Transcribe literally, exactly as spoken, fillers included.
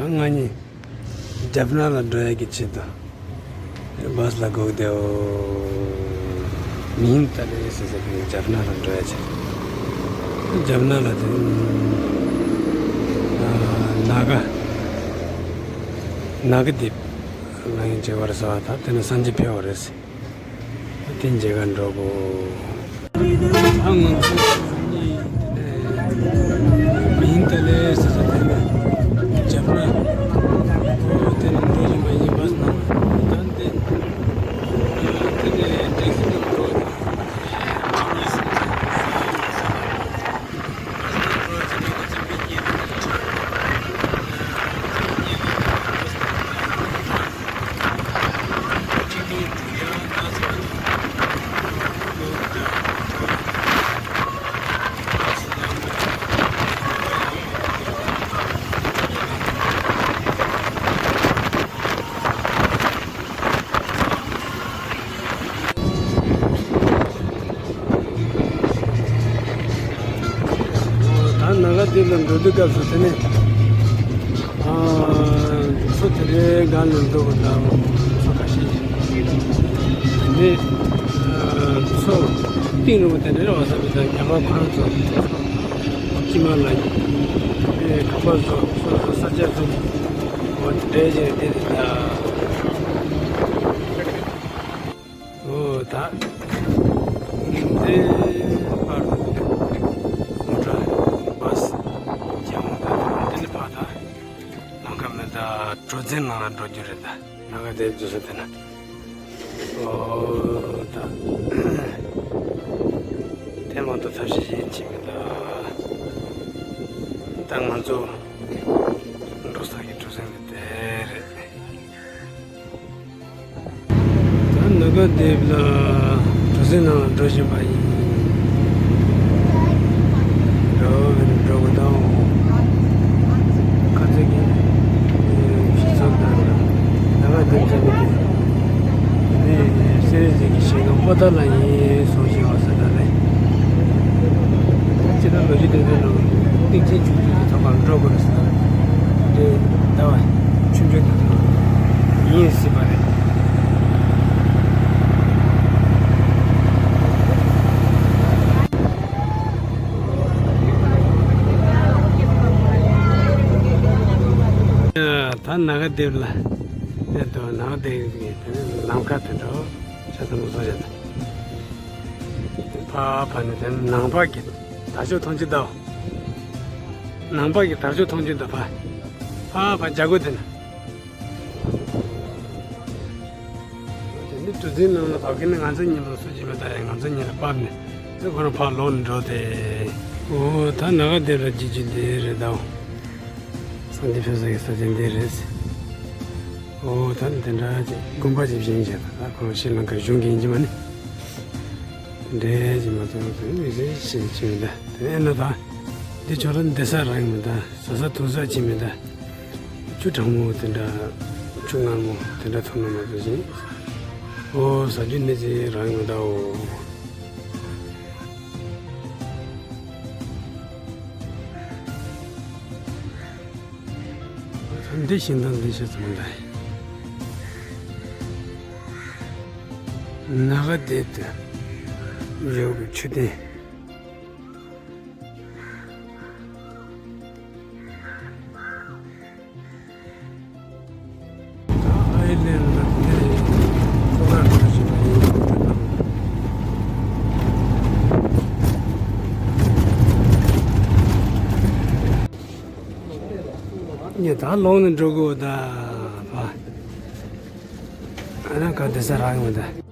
ང་གཉིས་ཇབ་ན་ལ་འགྲོ་ཡ་གི་ཆེད་དུ་བཱས་ལ་སྒུག་བསྡད་ཡོད། མིན་ཏ་ལེ་ཟེར་ས་དེ་ཇབ་ན་ལ་འགྲོ་ཡ་ཆེད། ཇབ་ན་ལ་དེ་ཨ་ནཱ་ག་ནཱ་ག་དེབ་ང་གཉིས་མཇལ་བར་ཟེར་བ་དང་དེ་ནས་སངས་རྒྱས་ཕེབས་པ་རེད་ཟེར། དེ་མཇལ་ག་འགྲོ་དགོས། ཨ་ང་ཚོ་མིན་ཏ་ལེ་ཟེར་ས་དེ་ནས་ཇབ་ན་དེ་ནས་འགྲོ་བཞིན་པ་ཡིན་པ་སྣང་། ད་འདི་དེ་ནས་ཊེག་སི་ནང་འགྲོ། ད་ནཱ་ག་དེབ་ལ་འགྲོ་དུས་སྐབས་སུ་དེ་ནས་ཨ་མཚོ་དེ་རེ་སྒང་ལ་འགྲོ་དགོས་འདུག་མཚོ་ཁ་ཤས་ཤིག་དེ་ནས་ཨ་མཚོ་གཏིང་རིང་པོ་དེ་འདྲ་རེད་བ། ས་བི་དང་རྒྱ་གར་ཁོ་རང་ཚོ་སྤྱི་མ་ལ་ཨེ་ཁ་པར་བཟོ་སོ་སོ་ས་ཆ་བཟོ་འོ་དེ་འདྲ་ཞིག་དེ་རེད་ད། འོ་ད། འདི་པར་མོ་ཊ་བཱས་ཀྱང་འདི་ནི་ཕར་ད་ལམ་ཁ་མེད་ད། གྲུ་གཟིངས་ནང་ལ་འགྲོ་རྒྱུ་རེད་ད། ནཱ་ག་དེབ་འཛུལ་ས་དེ་ན། འོ་ད། དེ་མ་གཏོགས་ཐབས་ཤེས་གཞན་ཅི་མེད་ད། ད་ང་ཚོ་འགྲོ་ས་གི་གྲུ་གཟིངས་དེ་དེ་རེད། ད་ནཱ་ག་དེབ་ལ་གྲུ་གཟིངས་ནང་ལ་འགྲོ་བཞིན་པ་ཡིན། འགྲོ་བའི་འགྲོ་དགོས་དང་། ཁ་ཚ་གི་ཞིག་ཚོགས་དང་ནཱ་ག་དེབ་ཚོགས་མི་དེ་ནི་སེ་རེ་ཟིག་གི་ཞིང་ཁམས་པོ་ཏཱ་ལ་ཡིན་གསུངས་བཞིན་པ་ས་ད་ལེ། སྤྱིར་བཏང་ལོ་རྒྱུས་དེ་ཚོའི་ནང་གཏིང་ཆེན་ཆུང་ཆུང་གི་ཐོག་ལ་འགྲོ་དགོས་རེད་ཟེར། དེ་ཟླ་བ་ཆུང་ཆུང་དེ་ཚོ་ཡིན་སྲིད་པ་རེད། ད་ནཱ་ག་དེབ་ལ་ནས་དུ་ནཱ་ག་དེབ་ཀྱི་དེ་ནས་ལམ་ཁ་དེ་འགྲོ་ཆ་ཚང་མ་བཟོ་བྱ་དང་། ཕ་ཕ་ནས་དེ་ནང་པ་གི་དར་ལྕོག་མཐོང་རྒྱུ་འདུག་ནང་པ་གི་དར་ལྕོག་མཐོང་རྒྱུ་འདུག་ཕ་ཕ་ཕ་རྒྱ་སྒོ་དེ་ན། དེ་ནི་གྲུ་གཟིངས་ནང་ལ་བབས་མཁན་ནི་ང་ཚོ་གཉིས་པོ་སུ་གཅིག་མེད་ད་ཡང་ང་ཚོ་གཉིས་ལ་བབས་ནས་དེ་ཁོ་རང་ཕར་ལོག་ནས་འགྲོ་སྟེ། འོ་ད་ནཱ་ག་དེབ་ལ་སྐྱིད་ཀྱི་འདི་རེད་དའོ། སངས་རྒྱས་ཕེབས་ས་ཡི་ས་ཆ་འདི་རེད། འོ་ད་འདི་འདྲ་ཅིག་དགོན་པ་ཅིག་བཞེངས་བྱས་ད་ཁོ་རང་ཤྲི་ལང་ཀ་གཞུང་གི་ཡིན་གྱི་མ་ནི། འདྲེ་ཅིག་མ་ཚང་ཚང་མི་ཟེར་ཤེས་ཀྱི་མི་ད་དེ་ཨེ་ན་ད། འདི་ཆོ་ར་འདི་ས་རང་ཡིན་མི་ད། ཟ་ས་འཐུང་ས་ཅི་མི་ད། ཆུ་གྲང་མོ་དེ་འདྲ། ཆུ་མངར་མོ་དེ་འདྲ་འཐུང་ན་མ་གཏོགས་ཅི། ཨོ་ཟ་རྒྱུ་ནི་ཅི་རང་ཡིན་མི་ད་ཨོ། འདི་ཤིང་ཐང་འདི་ཤ་ཚང་མ་ད། ནཱ་ག་དེབ་ཏུ་ཡོད་པའི་མཆོད་རྟེན། ཨའི་ལན་ལ་དེ་ཁོ་ར་འགྲོ་བཞིན་པ་ཡིན། ངས་ད་ལོག་ནས་འགྲོ་དགོས་ད་ཕ། ཨ་ན་ག་དེ་ས་རག་ཡོང་ད།